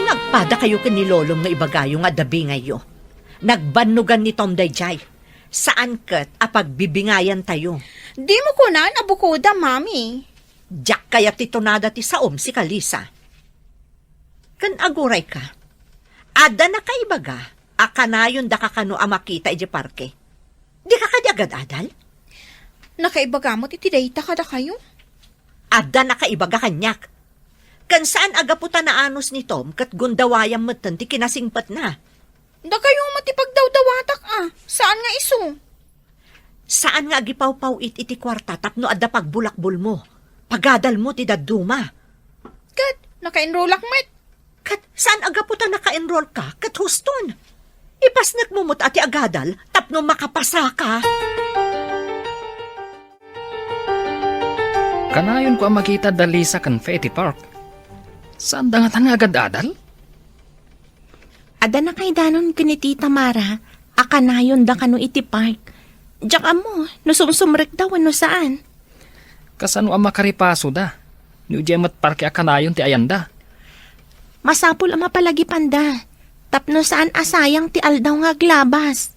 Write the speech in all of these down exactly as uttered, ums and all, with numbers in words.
Nagpadakayo ken ni Lolom nga ibagayo nga adda bingayyo. Nagbannogan ni Tom daydiay. Saan ket a pagbibingayantayo. Dimo kunan a bukoda, Mami. Diak kayat ti tunada ti saom, sika Lisa. Ken agurayka, adda nakaibaga a kanayondaka kano a makita idiay parke. Dika kadi agad-adal? Nakaibaga met iti dayta kadakayo? Adda nakaibaga kaniak. Ken saan a gapu ta naanus ni Tom ket gundawayam metten ti kinasingpetna. Dakayo met ti pagdawdawatak a, saan nga isu? Saan nga agipawpaw-it iti kuarta tapno adda pagbulakbolmo, pagadalmo ti dadduma. Ket naka-enrollak met. Ket saan a gapu ta naka-enrollka ket huston. Ipasnekmo met a ti agadal tapno makapasaka. Kanayonko a makita da Lisa ken Fe iti park. Saanda ngata nga agad-adal? Adda nakaidanon ken ni Tita Mara a kanayonda kano iti park. Diak ammo no sumsumrekda wenno saan. Kasano a makaripasoda no idiay met parke a kanayon ti ayanda? Masapul a mapalagipanda tapno saan a sayang ti aldaw nga aglabas.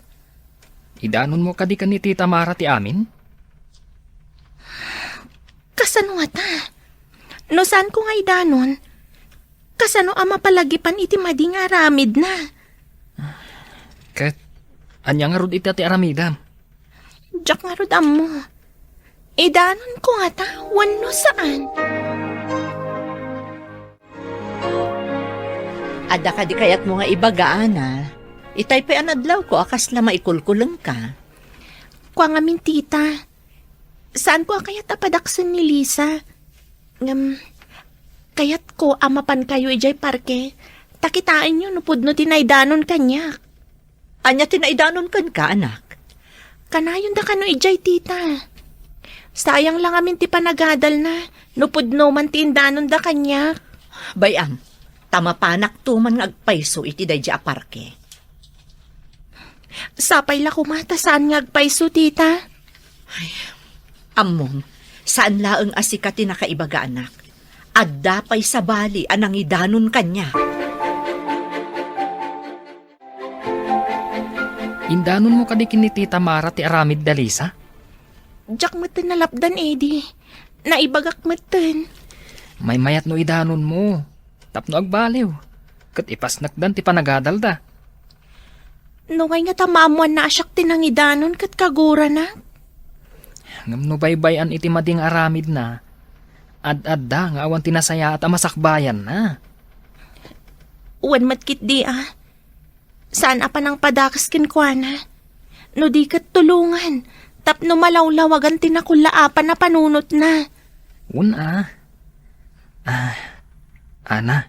Idanonmo kadi ken ni Tita Mara ti amin? Kasano ngata? No saanko nga idanon, kasano a mapalagipan iti madi nga aramidna? Ket ania ngarud ita ti aramidam? Diak ngarud ammo. Idanonko ngata wenno saan? Adda kadi kayatmo nga ibaga, Ana? Itay pay a nadlawko a kasla maikulkulengka. Kua ngamin, tita. Saanko a kayat a padaksen ni Lisa. Ngem, kayatko a mapankayo idiay parke, ta kitaenyo no pudno ti naidanon kaniak. Ania ti naidanon kenka, anak? Kanayonda kano idiay, tita. Sayang la ngamin ti panagadalna, no pudno man ti indanonda kaniak. Bay-am, ta mapanakto man nga agpayso iti daydiay a parke. Sapay la koma ta saan nga agpayso, tita. Ay, ammom, saan laeng a sika ti nakaibaga, anak. Adda pay sabali a nangidanon kaniak. Indanonmo kadi ken ni Tita Mara ti aramid da Lisa? Diak met nalapdan, Eddie. Naibagak metten. Maymayat no idanonmo, tapno agbaliw, ket ipasnekdan ti panagadalda. Nungay ngata maammoanna a siak ti nangidanon ket kaguranak? Ngem no baybay-an iti madi nga aramidna, ad-adda nga awan ti nasayaat a masakbayanna. Wen met ketdi a. Saan a panangpadakes kenkuana. No di ket tulongan, tapno malawlawagan ti nakullaapan a panunotna. Wen a. Ah, Ana.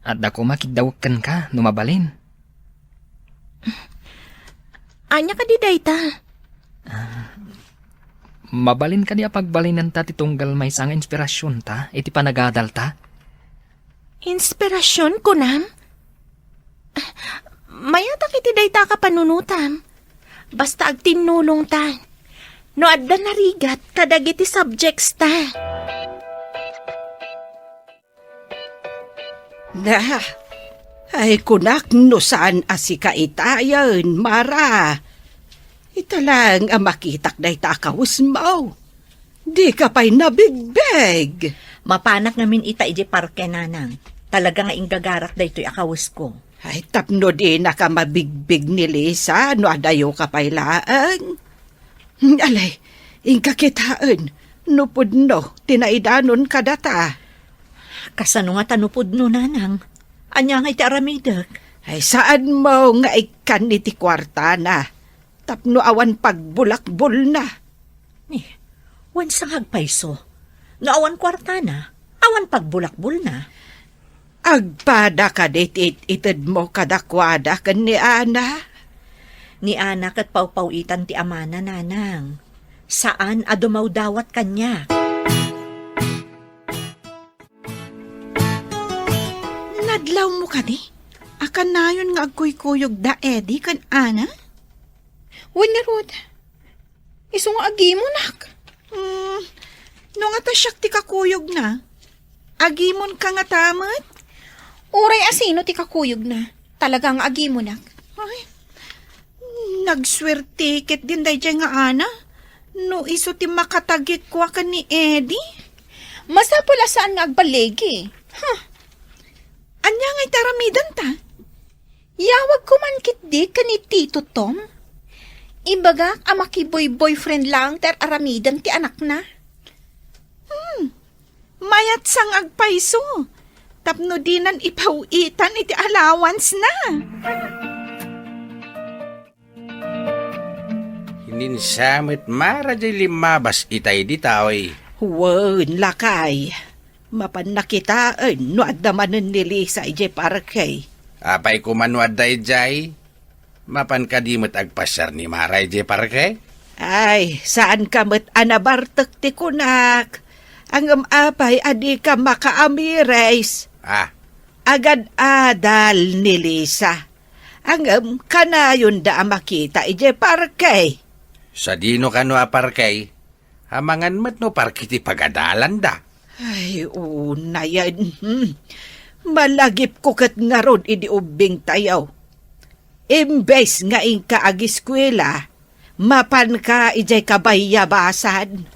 Adda koma kiddawek kenka no mabalin. Ania kadi dayta? Ah, mabalin kadi a pagbalinenta ti tunggal maysa nga inspirasionta iti panagadalta? Inspirasion, kunam? Mayatak iti dayta a kapanunotam. Basta agtinnulongta. No adda narigat kadagiti subjects ta. Na, ay kunak no saan a sika itayen, Mara. Ita lang a makitak dayta a kawesmo. Dika pay nabigbig. Mapanak ngamin ita idiay parke, nanang. Talaga nga inggagarak daytoy a kawesko. Ay, tapno dinaka mabigbig ni Lisa no adayoka pay laeng. Alay, inka kitaen, no pudno ti naidanon kadata. Kasano ngata no pudno, nanang? Ania ngay ti aramidek? Ay, saanmo nga ikkan iti kuartana tapno awan pagbulakbolna. Ni, wen sa nga agpayso, no awan kuartana, awan pagbulakbolna. Agpada kadi ti it-itedmo kadakuada ken ni Ana? Ni Ana ket pawpaw-itan ti amana, nanang. Saan a dumawdawat kaniak. Nadlawmo kadi a kanayon nga agkuykuyog da Eddie ken Ana? Wen ngarud, isu nga agimonak. Hmm, no ngata siak ti kakuyogna, agimonka ngata met? Uray a sino ti kakuyogna, talaga nga agimunak. Ay, nagsuerte ketdin daydiay nga Ana. No isu ti makatagikua ken ni Eddie. Masapul a saan nga agballigi. Huh. Ania nga iti aramidenta? Yawagko man ketdi ken ni Tito Tom. Ibagak a makiboy-boyfriend laeng ti ar-aramiden ti anakna. Hmm. Mayat sa nga agpayso tapno dinan ipaw-itan iti allowance-na. Ininsa met Mara diay limmabas itay ditoy. Wen, lakay. Mapanna kitaen no adda manen ni Lisa idiay parke. Apay koma no adda idiay? Mapan kadi met agpasiar ni Mara idiay parke? Ay, saanka met a nabartek ti kunak. Ngem apay a dika makaamires? Ah. Agad-adal ni Lisa. Ngem kanayonda a makita idiay parke. Sadino kano a parke? Amangan met no parke ti pagadalanda. Ay, unayen. Hmm. Malagipko ket ngarud idi ubbingtayo. Imbes nga inka agiskuela, mapanka idiay kabayabasan.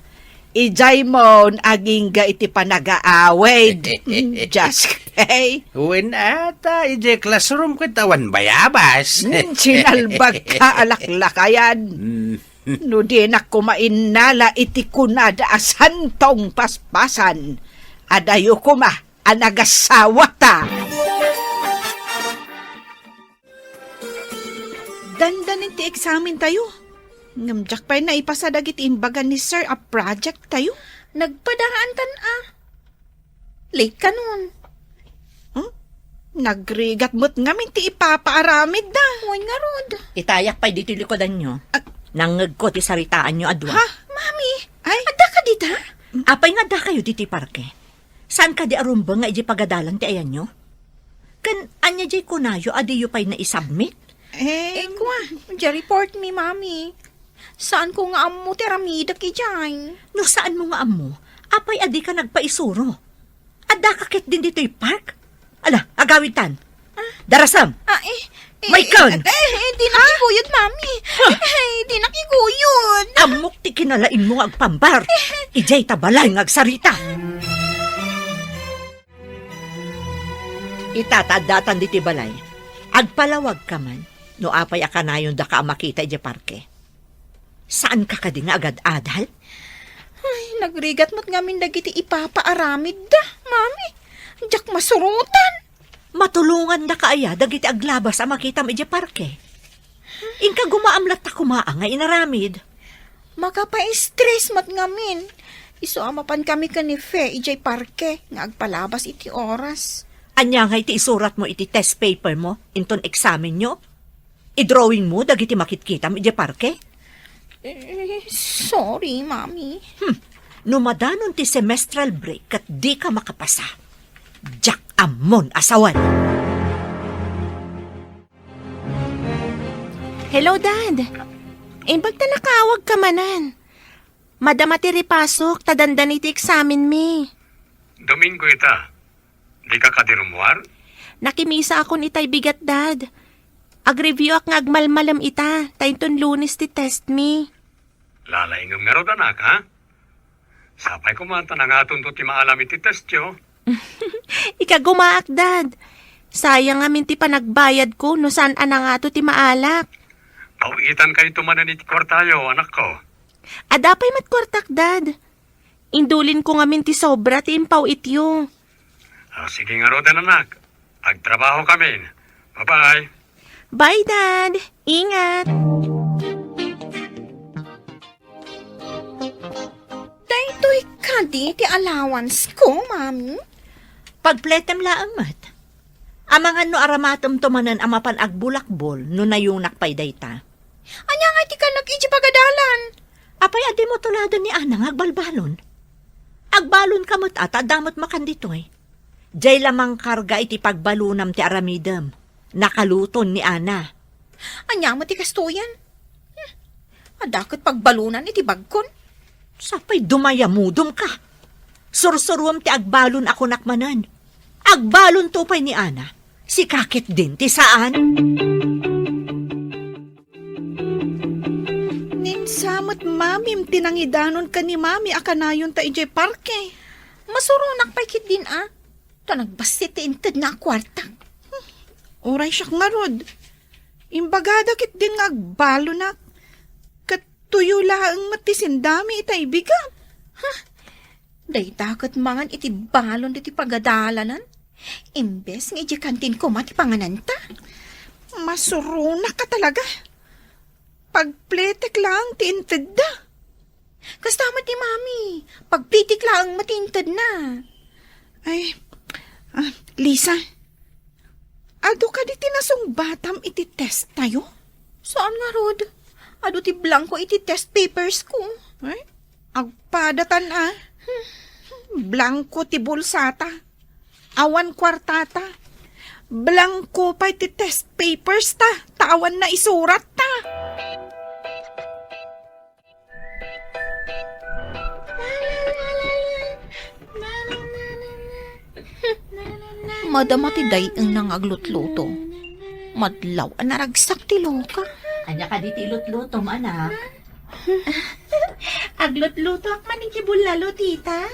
Idiay mon agingga iti panagaawid. Hmm, just kay. Wen ata, idiay classroom ket awan bayabas. Hmm, sinalbagka a laklakayan. Hmm. No dinak koma innala iti kunada a santong paspasan, adayo koma a nagasawata. Dandanin ti eksamentayo. Ngem diak pay naipasa dagiti imbaga ni Sir a project tayo. Nagpadaantan a. Late kanon. Huh? Nagrigat met ngamin ti ipapaaramidda. Wen ngarud. Itayak pay ditoy likudanyo. Ag- Nangngegko ti saritaanyo a dua. Ha? Mami, ay, adda ka dita? Apay nga adda kayo ditoy parke? Saan kadi a rumbeng nga idiay pagadalan ti ayanyo? Ken ania diay kunayo a diyo pay naisubmit? Eh, eh, kua, diay report mi, Mami. Saan ko nga ammo ti aramidek idiay. No saan mo nga ammo, apay a dika nagpaisuro? Adda ka ketdin ditoy park? Ala, agawidtan. Ah. Darasem! Ah, eh, eh, Maikon! Eh, eh, dinak iguyod, Mami. Ah. Eh, dinak iguyod. Ammok ti kinalaing mo nga agpambar. Eh. Idiay ta balay nga agsarita. Ita ta addatan ditoy balay. Agpalawag ka man, no apay a kanayon daka a makita idiay parke. Saan ka kadi nga agad-adal? Ay, nagrigat met ngamin dagiti ipapaaramidda, Mami. Diak masurotan. Matulongan daka aya dagiti aglabas a makitam idiay parke? Inka gumaam latta koma nga inaramid. Makapaistres met ngamin. Isu a mapan kami ken ni Fe idiay parke nga agpalabas iti oras. Ania nga iti isurat mo iti test paper mo inton eksamen yo? I-drawing mo dagiti makitkitam idiay parke? Eh, sorry, Mami. Hmm. No madanon ti semestral break ket di ka makapasa, diak ammon a sawen. Hello, Dad. Imbag ta nakaawag ka manen. Madama ti ripasok ta dandani ti eksamen mi. Domingo ita. Dika kadi rummuar? Nakimisa akon itay bigat, Dad. Ag-review ak nga agmalmalem ita, ta inton Lunes ti test mi. Lalaingem ngarud, anak, ha? Sapay koma ta nangatonto ti maalam iti testyo. Ikagumaak, Dad. Sayang ngamin ti panagbayadko no saan a nangato ti maalak. Pawitan kayo tumanan iti kwartayo, anakko. Adda pay met kwartak, Dad. Indulinko ngamin ti sobra ti impaw-ityo. Ah, sige ngaruden, anak. Agtrabaho kami. Bye-bye. Bye, Dad. Ingat. Daytoy kadi ti allowance ko, Mami? Pagpletem laeng met. Amangan no aramatemto manen a mapan agbulakbol no nayunak pay dayta. Ania nga iti kanak iti pagadalan? Apay a dimo tuladen ni Ana nga agbalbalon? Agbalon ka met a ta adda met makan ditoy. Diay la mangkarga iti pagbalonam ti aramidem. Nakaluton ni Ana. Ania met ti kastoyen? Hmm. Adda ket pagbalonan iti bagkon. Sapay dumayamudom ka. Sursuruem ti agbalon a kunak manen. Agbalonto pay ni Ana. Sika ketdin ti saan. Ni Insa met mamim ti nangidanon ken ni Mami a kanayonta idiay parke. Masuronak pay ketdin a. Ta nagbassit ti intedna a kuarta. Uray siak ngarud. Imbagada ketdin nga agbalonak. Ket tuyo laeng met ti sendami ita ibigam. Ha? Dayta ket mangan iti balon ditoy pagadalanan. Imbes nga idiay kantin koma ti pangananta. Masuronak a talaga. Pagpletek laeng ti intedda. Kasta met ni Mami, pagpletek laeng met ti intedna. Ay, ah, Lisa, adu kadi ti nasungbatam iti testtayo? Saan ngarud? Adu ti blanko iti test papers ko. Ay, agpadatan a. Blanko ti bulsata. Awan kuartata. Blanko pay ti test papers ta, ta awan naisuratta. Madama ti day-engna nga aglutluto. Madlaw a naragsak ti loka. Ania kadi ti ilutlutom, anak? Aglutlutoak man iti bullalo, tita.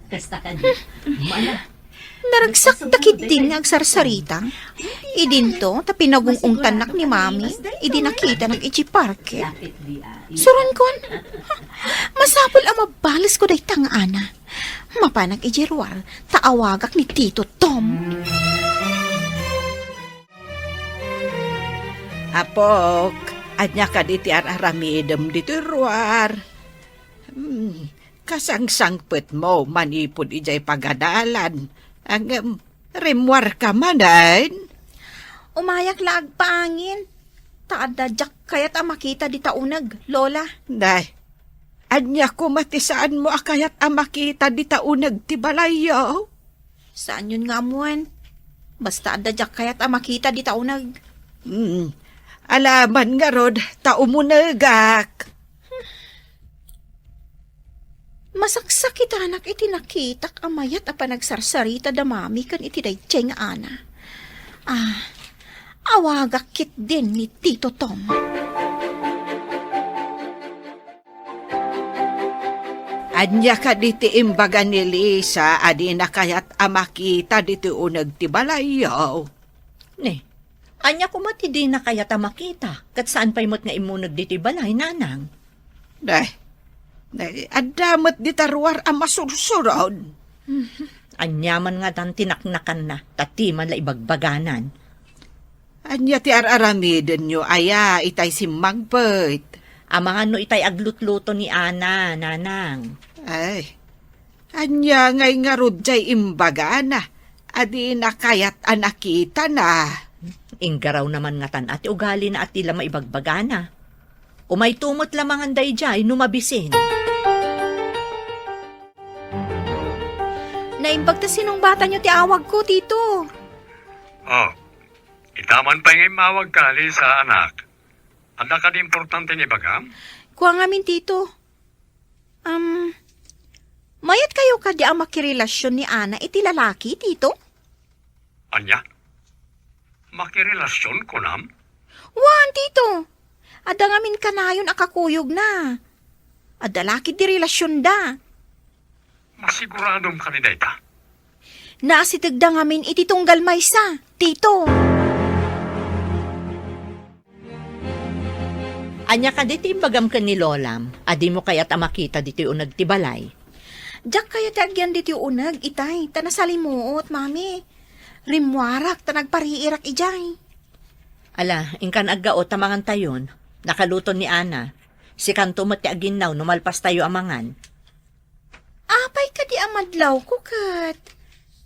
Kasta kadi. Mala. Naragsak da ketdin nga agsarsarita. Idinto, ta pinagung-ungtannak ni Mami, idi nakitanak iti parke. Suronkon, masapul a mabalesko dayta nga Ana. Mapanak iti ruar, ta awagak ni Tito Tom. Apok, ania kadi ti ar-aramidem ditoy ruar? Hmm, kasangsangpetmo manipud idiay pagadalan. Ngem, rimmuarka manen? Umayak la agpaangin, ta adda diak kayat a makita dita uneg, Lola. Nay, ania koma ti saanmo a kayat a makita dita uneg ti balayyo? Saanyon nga ammoen. Basta adda diak kayat a makita dita uneg. Hmm. Alaman ngarud ta umunegak. Masaksakitanak iti nakitak a mayat a panagsarsarita da Mami ken iti daydiay nga Ana. Ah, awagak ketdin ni Tito Tom. Ania kadi ti imbaga ni Lisa a dina kayat a makita ditoy uneg ti balayyo? Ne, ania koma ti dina kayat a makita, ket saan pay met nga immuneg ditoy balay, nanang? Deh, deh, adda met dita ruar a masursurod. Mhm. Ania man ngatan ti naknakanna, ta ti man la ibagbaganan. Ania ti ar-aramidenyo aya itay simmagpet? Amangan no itay aglutluto ni Ana, nanang. Ay, ania ngay ngarud jay imbagana a dina kayat a nakitana? Inggaraw naman ngatan a ti ugalina a ti la maibagbagana. Umayto met la mangan dayjay no mabisin. Naimbag ta sinungbatanyo ti awagko, Tito. Oh, ita man pay nga immawagka, Lisa, anak. Adda kadi importante nga ibagam? Kua ngamin, Tito. Um, mayat kayo kadi a makirelasion ni Ana iti lalaki, Tito? Ania? Makirelasion, kunam? Wen, Tito. Adda ngamin kanayon a kakuyogna. Adda la ketdi relasionda. Masiguradom kadi dayta? Naasitegda ngamin iti tunggal maysa, Tito. Ania kadi ti imbagam ken ni Lolam a dimo kayat a makita ditoy uneg ti balay? Diak kayat ti agyan ditoy uneg, itay, ta nasalimuot, Mami. Rimmuarak ta nagpariirak idiay. Ala, inkan aggaw ta mangantayon. Nakaluton ni Ana. Sikanto met ti aginnaw no malpastayo a mangan. Apay kadi a madlawko ket?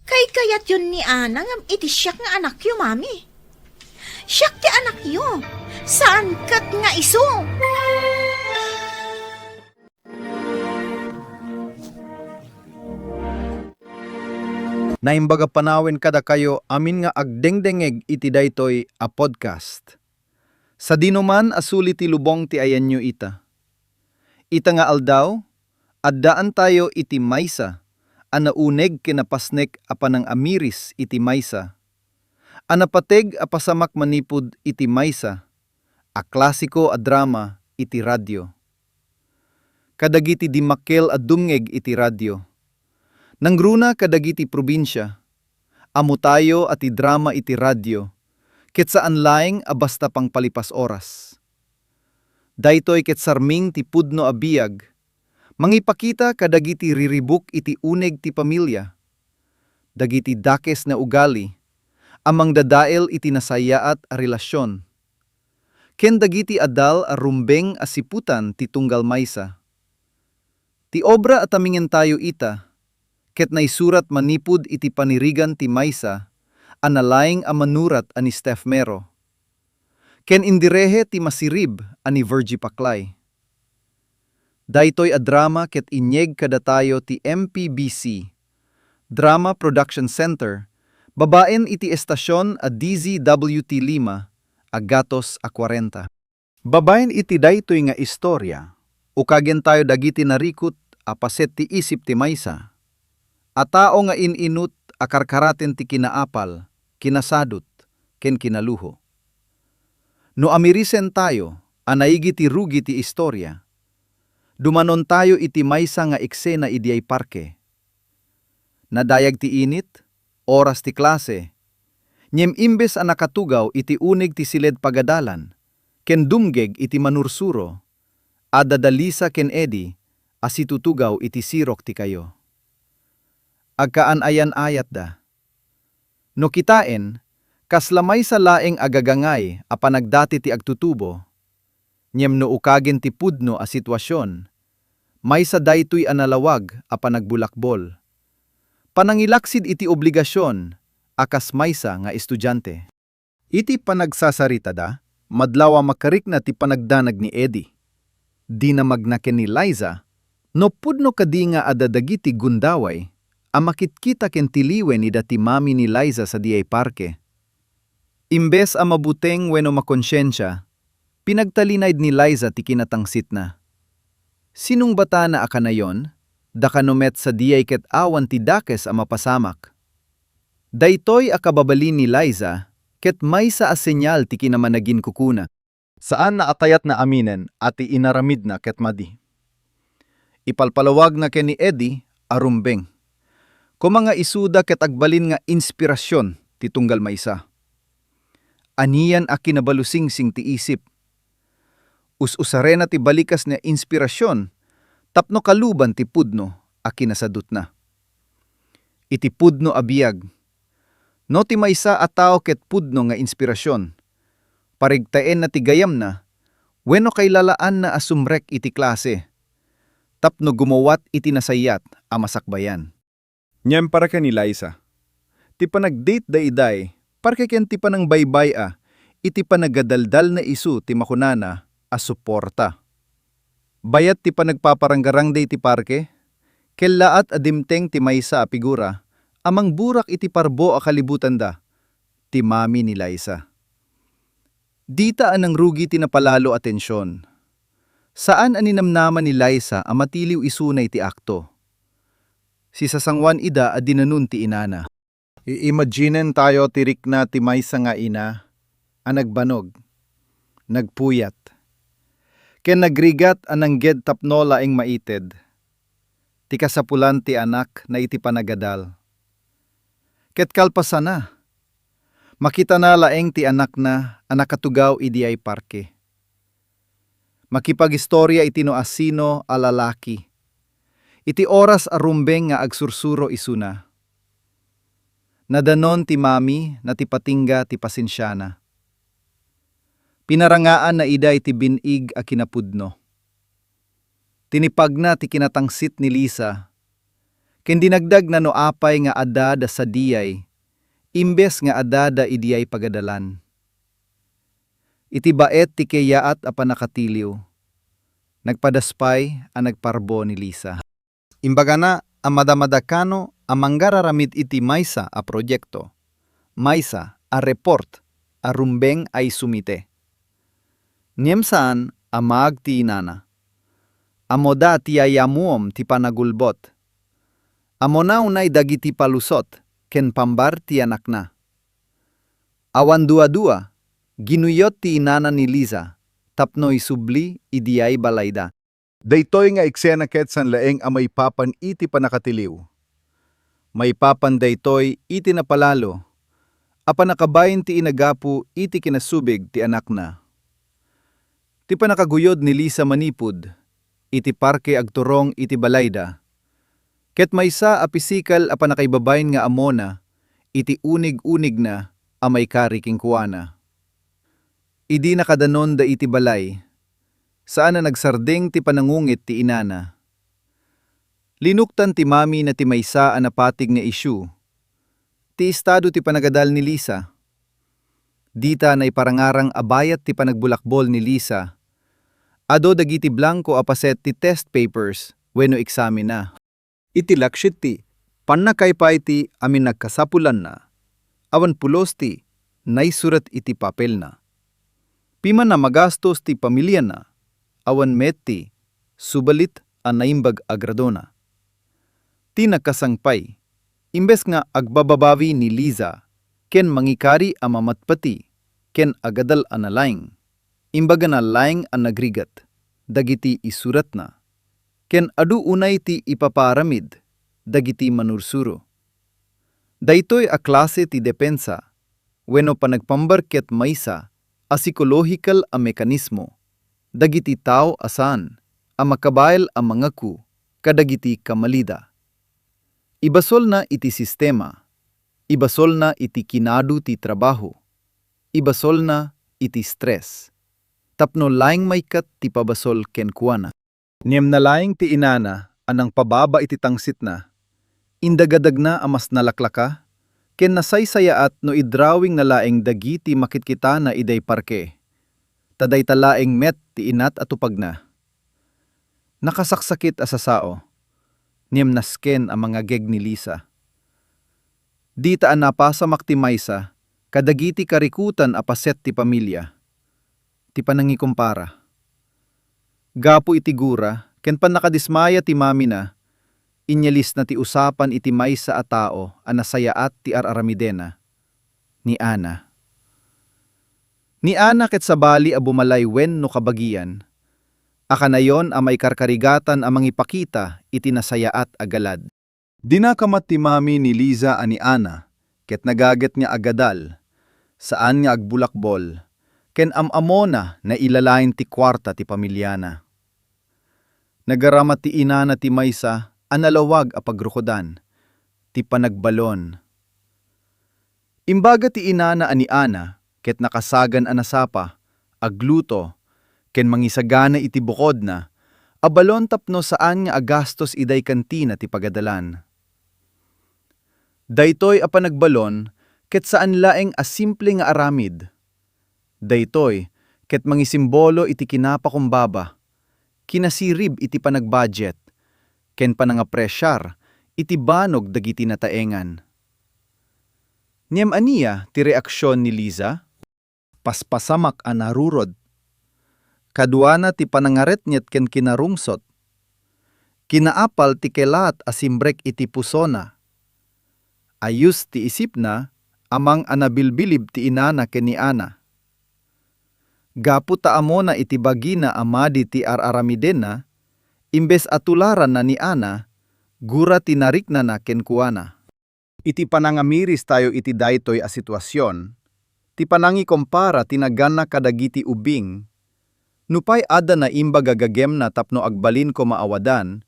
Kaykayatyon ni Ana ngem iti siak nga anakyo, Mami. Siak ti anakyo, saan ket nga isu. Naimbag a panawen kadakayo amin nga agdengdengngeg iti daytoy a podcast. Sadinoman a suli ti lubong ti ayanyo ita. Ita nga aldaw, addaantayo iti maysa a nauneg ken napasnek a panangamiris iti maysa a napateg a pasamak manipud iti maysa a klasiko a drama iti radio. Kadagiti dimmakkel a dumngeg iti radio, nangruna kadagiti probinsia, ammotayo a ti drama iti radio ket saan laeng a basta pangpalipas oras. Daytoy ket sarming ti pudno a biag, mangipakita kadagiti riribuk iti uneg ti pamilya, dagiti dakes nga ugali a mangdadael iti nasayaat a relasion, ken dagiti adal a rumbeng a siputan ti tunggal maysa. Ti obra a tamingentayo ita, ket naisurat manipud iti panirigan ti maysa a nalaing a manurat a ni Steph Mero, ken indirehe ti masirib a ni Virgie Paclay. Daytoy a drama ket inyeg kadatayo ti M P B C Drama Production Center babaen iti estasion a D Z W T lima a gatos a kuarenta. Babaen iti daytoy nga istorya, ukagentayo dagiti narikut a paset ti isip ti maysa a tao nga in-inut a karkaraten ti kinaapal, kinasadut, ken kinaluho. No amirisentayo a naigi ti rugi ti istorya, dumanontayo iti maysa nga eksena idiay parke. Nadayag ti init, oras ti klase, ngem imbes a nakatugaw iti uneg ti siled pagadalan ken dumngeg iti manursuro, adda da Lisa ken Eddie a situtugaw iti sirok ti kayo. Agkaan-ayan-ayatda. No kitaen, kasla maysa laeng a gagangay a panagdati ti agtutubo, ngem no ukagen ti pudno a situasion, maysa daytoy a nalawag a panagbulakbol. Panangilaksid iti obligasion a kas maysa nga estudiante. Iti panagsasaritada, madlaw a makarikna ti panagdanag ni Eddie. Dinamagna ken ni Liza no pudno kadi nga adda dagiti gundaway a makitkita ken tiliwen ida ti mami ni Liza sadiay parke. Imbes a mabuteng wenno makonsiensia, pinagtalinaed ni Liza ti kinatangsitna. Sinungbatana a kanayon, dakano met sadiay ket awan ti dakes a mapasamak. Daytoy a kababalin ni Liza ket maysa a senyal ti kinamanaginkukuna. Saanna a kayatna aminen a ti inaramidna ket madi. Ipalpalawagna ken ni Eddie a rumbeng. Koma nga isuda ket agbalin nga inspirasion ti tunggal maysa. Anian a kinabalusingsing ti isip. Us-usarena ti balikas nga inspirasion tapno kaluban ti pudno a kinasadutna. Iti pudno a biag, no ti maysa a tao ket pudno nga inspirasion, parigtaenna ti gayamna wenno kailalaanna a sumrek iti klase tapno gumawat iti nasayaat a masakbayan. Ngem para ken ni Liza, ti panagdate da idiay parke ken ti panangbaybay-a iti panagadaldalna isu ti makunana a suporta. Bayat ti panagpaparanggarangda iti parke, kellaat a dimteng ti maysa a figura a mangburak iti parbo a kalibutanda, ti mami ni Liza. Dita a nangrugi ti napalalo a tension. Saan a ninamnama ni Liza a matiliw isuna iti akto. Sisasanguan ida a dinanon ti inana. I-imaginen tayo ti rikna ti maysa nga ina a nagbanog, nagpuyat, ken nagrigat a nangged tapno laeng maited ti kasapulan ti anakna iti panagadal. Ket kalpasana, makitana laeng ti anakna a nakatugaw idiay parke. Makipagistorya iti no asino a lalaki. Iti oras a rumbeng nga agsursuro isuna. Nadanon ti mami na ti patingga ti pasensiana. Pinarangaanna ida iti bin-ig a kinapudno. Tinipagna ti kinatangsit ni Liza, ken dinagdagna no apay nga adda da sadiay, imbes nga adda da idiay pagadalan. Iti baet ti kayaat a pannakatiliw, nagpadas pay a nagparbo ni Liza. Imbagana a madamada kano a manggararamid iti maysa a proyekto, maysa a report a rumbeng a isumite. Ngem saan a maag ti inana. Ammoda ti yayamuom ti panagulbot. Ammona unay dagiti palusot ken pambar ti anakna. Awan duadua, ginuyot ti inana ni Liza tapno isubli idiay balayda. Daytoy nga eksena ket saan laeng a maipapan iti pannakatiliw. Maipapan daytoy iti napalalo a pannakabain ti inagapu iti kinasubig ti anakna. Ti pannakaguyod ni Liza manipud iti parke agturong iti balayda, ket maysa a pisikal a pannakaibabain nga ammona iti unig-unigna a maikari kenkuana. Idi nakadanonda iti balay, saan a nagsardeng ti panangunget ti inana. Linuktan ti mamina ti maysa a napatig nga issue, ti estado ti panagadal ni Liza. Dita naiparangarang a bayat ti panagbulakbol ni Liza, adu dagiti blangko a paset ti test papers wenno eksamina. Iti laksiet ti pannakaipaay ti amin a kasapulanna, awan pulos ti naisurat iti papelna. Piman a magastos ti pamiliana, awan met ti subalit a naimbag a gradona. Ti nakasangpay, imbes nga agbababawi ni Liza ken mangikari a mamatpati ken agadal a nalaing, imbagana laeng a nagrigat dagiti isuratna, ken adu unay ti ipapaaramid dagiti manursuro. Daytoy a klase ti depensa wenno panagpambar ket maysa a sikolohikal a mekanismo dagiti tao a saan a makabael a mangaku kadagiti kamalida. Ibasolna iti sistema, ibasolna iti kinadu ti trabaho, ibasolna iti stress, tapno laeng maikkat ti pabasol kenkuana. Ngem nalaing ti inana a nangpababa iti tangsitna. Indagadagna a mas nalaklaka ken nasaysayaat no idrawingna laeng dagiti makitkitana idiay parke. Ta dayta laeng met ti inat a tupagna. Nakasaksakit a sasao, ngem nasken a mangageg ni Liza. Dita a napasamak ti maysa kadagiti karikutan a paset ti pamilia, ti panangikumpara. Gapu iti gura ken pannakadismaya ti mamina, inyalisna ti usapan iti maysa a tao a nasayaat ti ar-aramidena, ni Ana. Ni Ana ket sabali a bumalay wenno kabagian a kanayon a maikarkarigatan a mangipakita iti nasayaat a galad. Dinakamat ti mami ni Liza a ni Ana ket nagaget nga agadal, saan nga agbulakbol, ken am-amona nailalain ti kuarta ti pamiliana. Nagarama ti inana ti maysa a nalawag a pagrukodan, ti panagbalon. Imbaga ti inana a ni Ana ket nakasagan a nasapa, agluto, ken mangisagana iti bukodna a balon tapno saan nga agastos idiay kantina ti pagadalan. Daytoy a panagbalon ket saan laeng a simple nga aramid. Daytoy ket mangisimbolo iti kinapakumbaba, kinasirib iti panagbudget, ken panangapresiar iti banog dagiti nataengan. Ngem ania ti reaksion ni Liza? Paspasamak a narurod. Kaduana ti panangaretnget ken kinarungsot. Kinaapal ti kelat a simrek iti pusona. Ayus ti isipna, amang a nabilbilib ti inana ken ni Ana. Gapu ta ammona iti bagina a madi ti ar-aramidenna, imbes a tularanna ni Ana, gura ti nariknana kenkuana. Iti panangamiristayo iti daytoy a situasion, ti panangikumpara ti naganna kadagiti ubing, nupay adda naimbag a gagemna tapno agbalin koma awadan,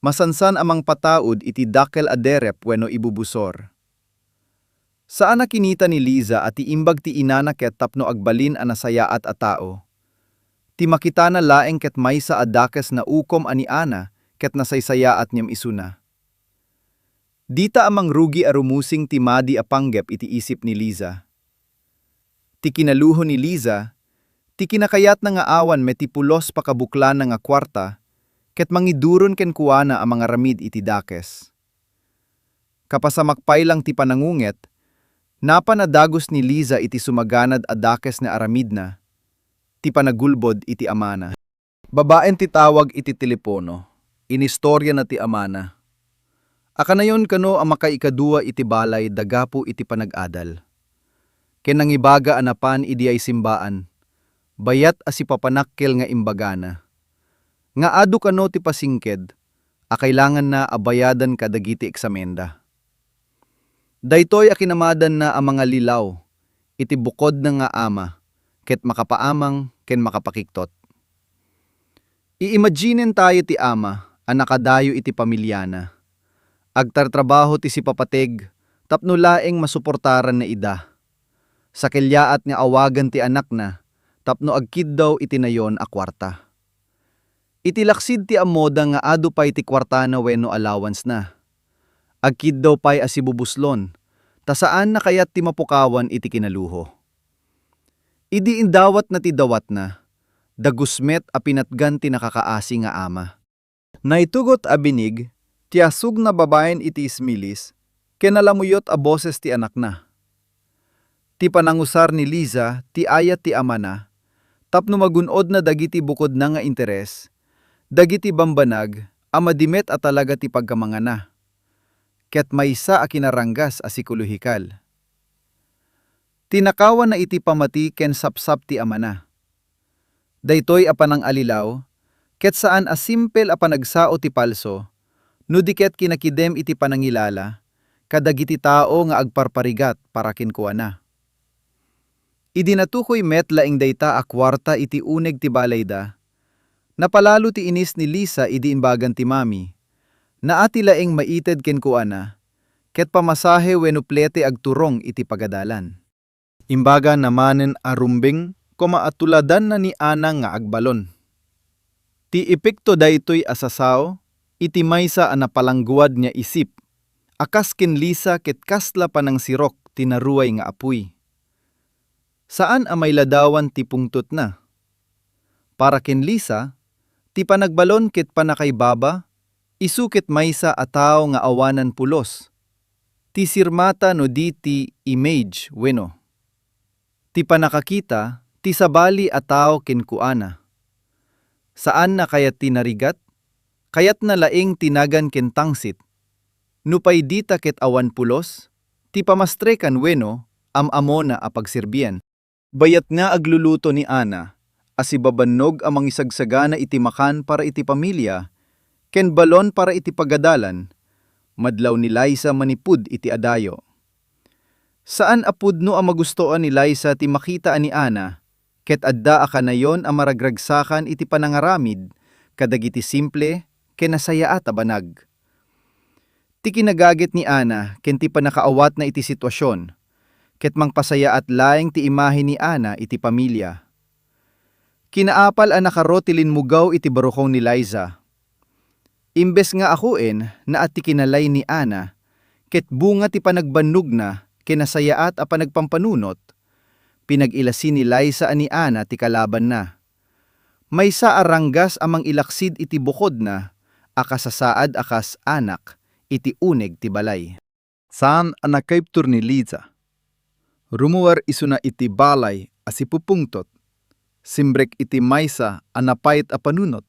masansan a mangpataud iti dakkel a derep wenno ibubusor. Saan a kinita ni Liza a ti imbag ti inana ket tapno agbalin a nasayaat a tao. Ti makitana laeng ket maysa a dakes naukom a ni Ana ket nasaysayaat ngem isuna. Dita a mangrugi a rumusing ti madi a panggep iti isip ni Liza. Ti kinaluho ni Liza, ti kinakayatna nga awan met ti pulos pakabuklanna nga kuarta, ket mangiduron kenkuana a mangaramid iti dakes. Kapasamak pay lang ti panangunget, napan a dagus ni Liza iti sumaganad a dakes nga aramidna, ti panagulbod iti amana. Babaen ti tawag iti telepono, inistoriana ti amana. A kanayon kano a makaikadua iti balay da gapu iti panag-adal. Ken nangibaga a napan idiay simbaan, bayat a sipapanakkel nga imbagana nga adu kano ti pasingked a kailanganna a bayadan kadagiti eksamenda. Daytoy a kinamadanna a mangallilaw iti bukodna nga ama ket makapaamang ken makapakiktot. I-imaginen tayo ti ama a nakadayo iti pamiliana. Agtartrabaho ti sipapateg tapno laeng masuportaran na ida. Sakeliaat nga awagan ti anakna tapno agkiddaw iti nayon a kuarta. Iti laksid ti ammoda nga adu pay ti kuartana wenno allowance-na, agkiddaw pay a sibubuslon, ta saan na kayat ti mapukawan iti kinaluho. Idi indawatna ti dawatna, dagus met a pinatgan ti nakakaasi nga ama. Naitugot a binig ti asugna babaen iti ismilis ken nalamuyot a boses ti anakna. Ti panangusar ni Liza ti ayat ti amana tapno magun-odna dagiti bukodna nga interes, dagiti bambanag a madi met a talaga ti pagkamangana, ket maysa a kinaranggas a sikolohikal. Tinakawanna iti pamati ken sapsap ti amana. Daytoy a panangallilaw ket saan a simpel a panagsao ti palso, no di ket kinakidem iti panangilala kadagiti tao nga agparparigat para kenkuana. Idi natukoy met laeng dayta a kuarta iti uneg ti balayda, napalalo ti inis ni Liza idi imbagan ti mami. Naati laeng maited kenkuana, ket pamasahe wenno plete agturong iti pagadalan. Imbagana manen a rumbeng koma a tuladanna ni Ana nga agbalon. Ti epekto daytoy a sasao iti maysa a napalangguad nga isip a kas ken Liza ket kasla panangsirok ti naruay nga apuy. Saan a mailadawan ti pungtotna. Para ken Liza, ti panagbalon ket pannakaibaba, isu ket maysa a tao nga awanan pulos ti sirmata no di ti image wenno ti pannakakita ti sabali a tao kenkuana. Saanna kayat ti narigat, kayatna laeng ti nagan ken tangsit. Nupay dita ket awan pulos ti pamastrekan wenno am-amona a pagserbian. Bayat nga agluluto ni Ana a sibabannog a mangisagsagana iti makan para iti pamilia ken balon para iti pagadalan, madlaw ni Liza manipud iti adayo. Saan a pudno a magustoan ni Liza ti makita a ni Ana ket adda a kanayon a maragragsakan iti panangaramid kadagiti simple ken nasayaat a banag. Ti kinagaget ni Ana ken ti pannakaawatna iti situasion, ket mangpasayaat laeng ti imahe ni Ana iti pamilia. Kinaapal a nakaro ti linmugaw iti barukong ni Liza. Imbes nga akoen, naat ti kinalay ni Ana, ket bunga ti panagbannogna ken nasayaat a panagpampanunot, pinag-ilasi ni Liza a ni Ana ti kalabanna. Maysa a ranggas a mangilaksid iti bukodna a kasasaad a kas anak iti uneg ti balay. Saan a nakaibtur ni Liza. Rumuar isuna iti balay a sipupungtot, simrek iti maysa a napait a panunot.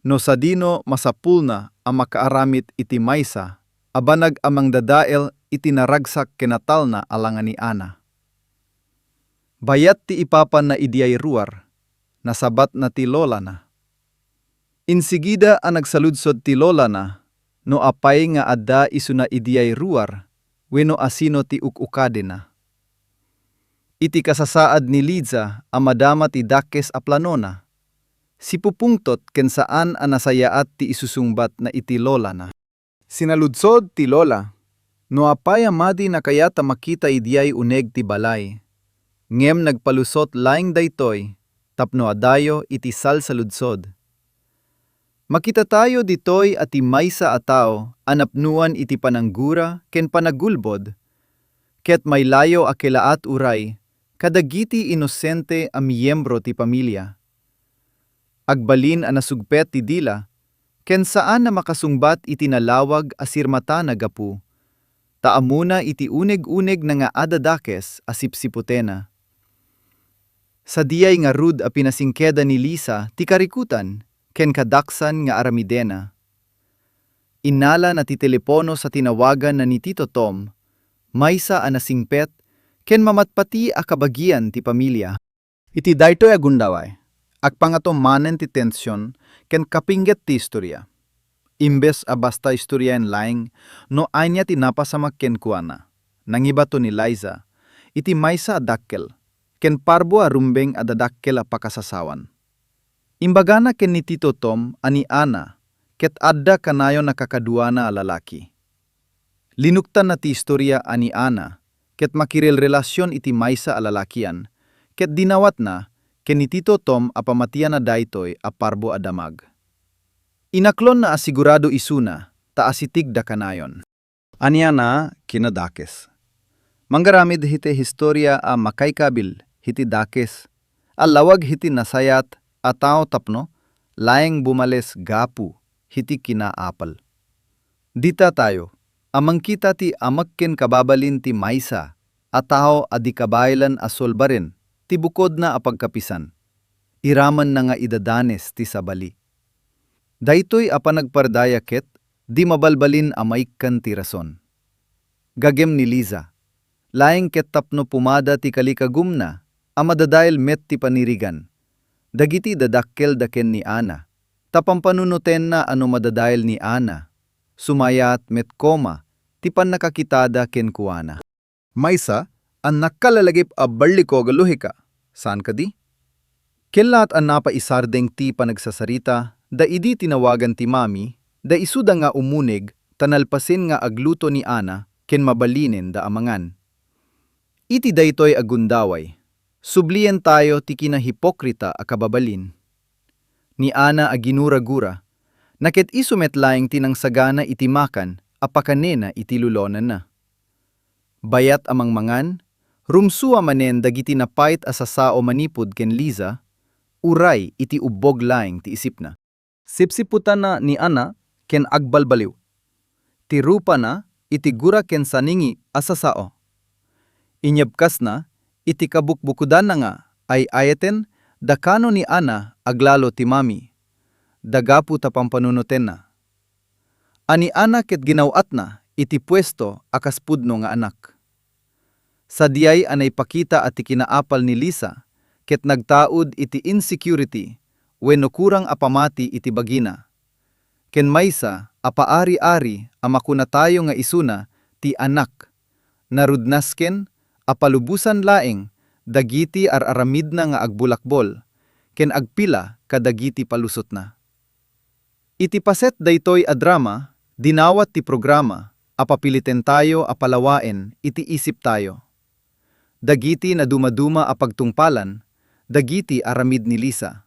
No sadino masapulna a makaaramid iti maysa a banag a mangdadael iti naragsak ken natalna a langa ni Ana. Bayat ti ipapanna idiay ruar, nasabatna ti lolana. Insigida a nagsaludsod ti lolana no apay nga adda isuna idiay ruar wenno a sino ti uk-ukadina. Iti kasasaad ni Liza a madama ti dakes a planona, sipupungtot ken saan a nasayaat ti isusungbatna iti lolana. Sinaludsod ti lola no apay a madi a kayat a makita idiay uneg ti balay, ngem nagpalusot laeng daytoy tapno adayo iti salsaludsod. Makitatayo ditoy a ti maysa a tao a napnoan iti pananggura ken panagulbod, ket maylayo a kelaat uray kadagiti inosente a miyembro ti pamilia. Agbalin a nasugpet ti dila, ken saan a makasungbat iti nalawag a sirmatana gapu ta ammona iti uneg-unegna nga adda dakes a sipsiputena. Sadiay ngarud a pinasingkedan ni Liza ti karikutan ken kadaksan nga aramidena. Innalana ti telepono sa tinawaganna ni Tito Tom, maysa a nasingpet ken mamatpati a kabagian ti pamilia. Iti daytoy a gundaway, agpangato manen ti tension ken kapingget ti istoria. Imbes a basta istoriaen laeng no ania ti napasamak kenkuana, nangibato ni Liza iti maysa a dakkel ken parbo a rumbeng a dadakkel a pakasasawan. Imbagana ken ni Tito Tom a ni Ana ket adda kanayon a kakaduana a lalaki. Linuktanna ti istoria a ni Ana ket makirelrelasion iti maysa a lalakian ket dinawatna ken ni Tito Tom a pamatianna daytoy a parbo a damag. Inaklonna a sigurado isuna ta asitigda kanayon. Aniana kinadakes. Manggaramid iti historia a makaikabil iti dakes a lawag iti nasayat a tao tapno laeng bumales gapu iti kinaapal. Dita tayo a mangkita ti amek ken kababalin ti maysa a tao a di kabaelan a sulbaren ti bukodna a pagkapisan. Iramenna nga idadanes ti sabali. Daytoy a panagpardaya ket di mabalbalin a maikkan ti rason. Gagem ni Liza, laeng ket tapno pumada ti kalikagumna a madadael met ti panirigan dagiti dadakkelda ken ni Ana, ta pampanunotenna a no madadael ni Ana, sumayaat met koma ti pannakakitada kenkuana. Maysa a nakalalagip a balliko galuhika, saan kadi? Kellaat a napaisardeng ti panagsasarita da idi tinawagan ti mami da isuda nga umuneg ta nalpasen nga agluto ni Ana ken mabalinen da a mangan. Iti daytoy a gundaway, sublien tayo ti kinahipokrita a kababalin. Ni Ana a ginuragura, na ket isu met laeng ti nangsagana iti makan a pakanena iti lulonanna. Bayat a mangmangan, rumsua manen dagiti napait a sasao manipud ken Liza, uray iti ubbog laeng ti isipna. Sipsiputanna ni Ana ken agbalbaliw ti rupana iti gura ken saningi a sasao. Inyebkasna iti kabukbukodanna nga ay-ayaten da kano ni Ana aglalo ti mami, da gapu ta pampanunotenna. A ni Ana ket ginaw-atna iti puesto a kas pudno nga anak. Sadiay a naipakita a ti kinaapal ni Liza ket nagtaud iti insecurity wenno kurang a pamati iti bagina. Ken maysa a paari-ari a makunatayo nga isuna ti anak, narudnasken a palubosan laeng dagiti ar-aramidna nga agbulakbol ken agpila kadagiti palusotna. Iti paset daytoy a drama, dinawat ti programa a papilitentayo a palawaen iti isiptayo dagiti nadumaduma a pagtungpalan dagiti aramid ni Liza.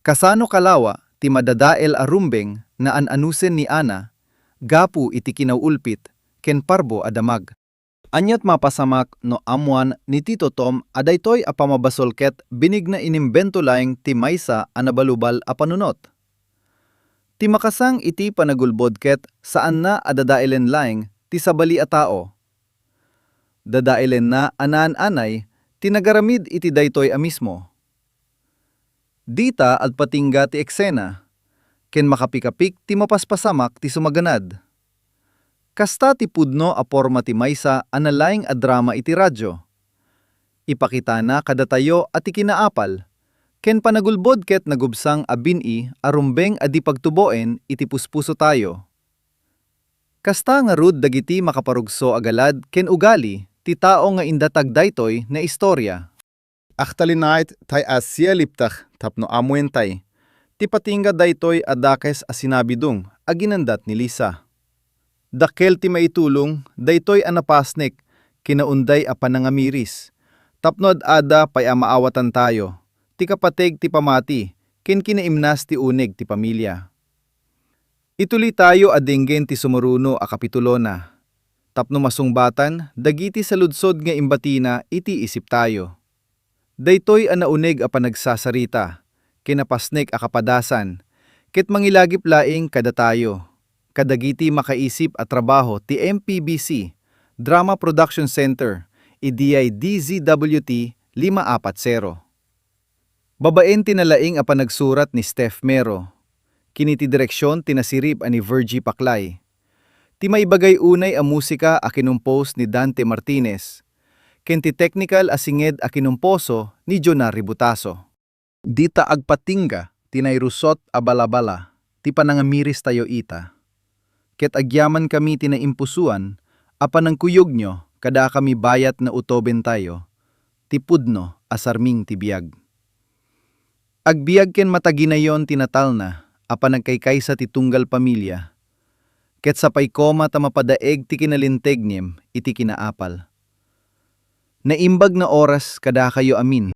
Kasano kalawa ti madadael a rumbeng naan-anusen ni Ana gapu iti kinaw-ulpit ken parbo a damag? Aniat mapasamak no ammoan ni Tito Tom a daytoy a pamabasol ket binigna inimbento laeng ti maysa a nabalubal a panunot? Ti makasang iti panagulbod ket saanna a dadaelen laeng ti sabali a tao. Dadaelenna a naan-anay ti nagaramid iti daytoy a mismo. Dita agpatingga ti eksena, ken makapikapik ti mapaspasamak ti sumaganad. Kasta ti pudno a porma ti maysa a nalaing a drama iti radyo. Ipakitana kadatayo a ti kinaapal ken panagulbod ket nagubsang a bin-i a rumbeng a di pagtuboen iti puspusotayo. Kasta ngarud dagiti makaparugso a galad ken ugali ti tao nga indatag daytoy nga istoria. Agtalinaed tay a sialiptak tapno ammoentay ti patingga daytoy a dakes a sinabidong a ginandat ni Liza. Dakkel ti maitulong daytoy a napasnek kinaunday a panangamiris tapno ad-ada pay a maawatantayo ti kapateg ti pamati ken kinaimnas ti uneg ti pamilya. Itulitayo a denggen ti sumuruno a kapitulona tapno masungbatan dagiti saludsod nga imbatina iti isiptayo. Daytoy a nauneg a panagsasarita, kinapasnek a kapadasan, ket mangilagip laeng kadatayo, kadagiti makaisip a trabaho ti M P B C Drama Production Center, idiay D Z W T lima apat zero. Babaen ti nalaing a panagsurat ni Steph Mero, ken iti direksion ti nasirib a ni Virgie Paclay. Ti maibagay unay a musika a kinompose ni Dante Martinez, ken ti teknikal a singed a kinomposo ni Jonah Ributaso. Dita agpatingga ti nairusot a balabala ti panangamiristayo ita. Ket agyamankami ti naimpusoan a panangkuyogyo kadakami bayat nautobentayo ti pudno a sarming ti biag. Agbiag ken mataginayon ti natalna a panagkaykaysa ti tunggal pamilia, ket sapay koma ta mapadaeg ti kinalintegnem iti kinaapal. Naimbag nga oras kadakayo amin.